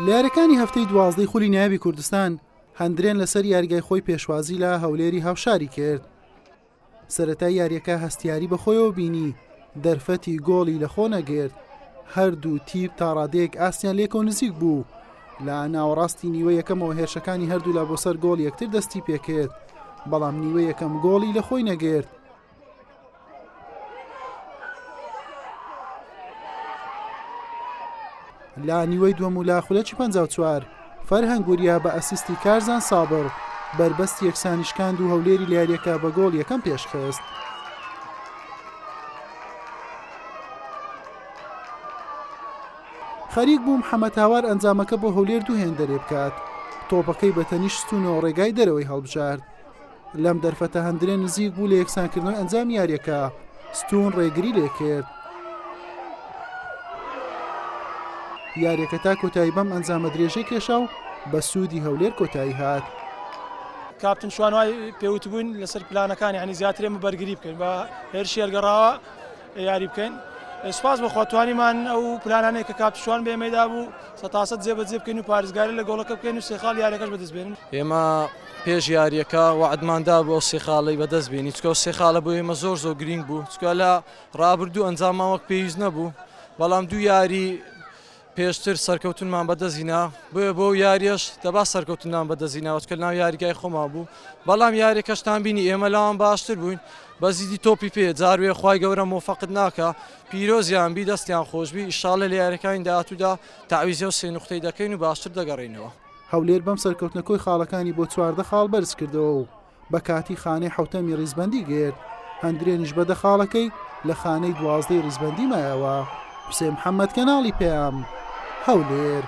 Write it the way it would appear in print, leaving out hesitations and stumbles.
لە یاریەکانی هەفتەی دوازدەی خولی نایابی کوردستان، هەندرێن لەسەر یاریگای خۆی پێشوازی لە هەولێری هاوشاری کرد. سەرەتای یاریەکە هەستیاری بەخۆیەوە بینی، دەرفەتی گۆڵی لەخۆ نەگرت، هەردوو تیپ تاڕادەیەک ئاستیان لێکەوە نزیک بوو، لە ناوەڕاستی نیوە یەکەمەوە هێرشەکانی هەردوولا بۆ سەر گۆڵ یەکتر دەستی پێکرد، بەڵام نیوە یەکەم گۆڵی لەخۆی نەگرت. لە نیوەی دووەم و لە خولەکی 54 فەرهەنگ وریا بە ئەسیستی کارزان سابڕ بەربەستی یەکسانی شکاند و هەولێری لە یاریەکە بە گۆڵ یەکەم پێشخست. خەریک بوو محەمەد هاوار ئەنجامەکە بۆ هەولێر دوو هێندە لێ بکات، تۆپەکەی بە تەنیشت ستوونەوە ڕێگای دەرەوەی هەڵبژارد. لەم دەرفەتە هەندرێ نزیک بوو لە یەکسانکردنەوەی ئەنجامی یاریەکە، ستوون ڕێگری لێکرد. یاریەکە تا کۆتایی بەم ئەنجامە درێژەی کێشا و بە سوودی هەولێر کۆتایی هات. کاپتن شوان وای پێوتبووین لەسەر پلانەکان یانی زیاتر ئێمە بەرگری بکەین بە هێرشی هەرگەڕاوە یاری بکەین سوپاس بەخوا توانیمان ئەو پلانانەی کە کاپتن شوان بە ئێمەی دابوو سەتاسەد جێبەجێ بکەین و پارێزگاری لە گۆڵەکە بکەین و سێ خاڵ یاریەکەش بەدەست بێنین. ئێمە پێش یاریەکە وەعدمان دابوو ئەو سێ خاڵەی بەدەست بێنین چونکە ئەو سێ خاڵە بۆ ئێمە زۆر زۆر گرینگ بوو چونکە لە ڕابردوو ئەنجاممان وەک پێویست نەبوو بەڵام دوو یاری پێشتر سەرکەوتنمان بەدەستهینا بۆیە بۆ یاریەش دەبا سەرکەوتنمان بەدەستهیناوە چونکە لەناو یاریگای خۆمان بوو بەڵام یاریەکەشتان بینی ئێمە لەوان باشتر بووین بەزیدی تۆپی پێ جاروێ خوای گەورە مۆفەقت ناکا پیرۆزیان بی دەستیان خۆشبی ئیشاڵە لە یاریەکانی داهاتوودا تەعویزی ئەو سێ نوقتەی دەکەین و باشتر دەگەڕێینەوە. هەولێر بەم سەرکەوتنە کۆی خاڵەکانی بۆ 14 خاڵ بەرزکردەوە و بە کاتی خانەی حەوتەمی ریزبەندی گرت، هەندرێنیش بە دە خاڵەکەی لە خانەی دوازدەی ریزبەندی مایەوە. حوسێن محەمەد، کەناڵی پەیام، هەولێر.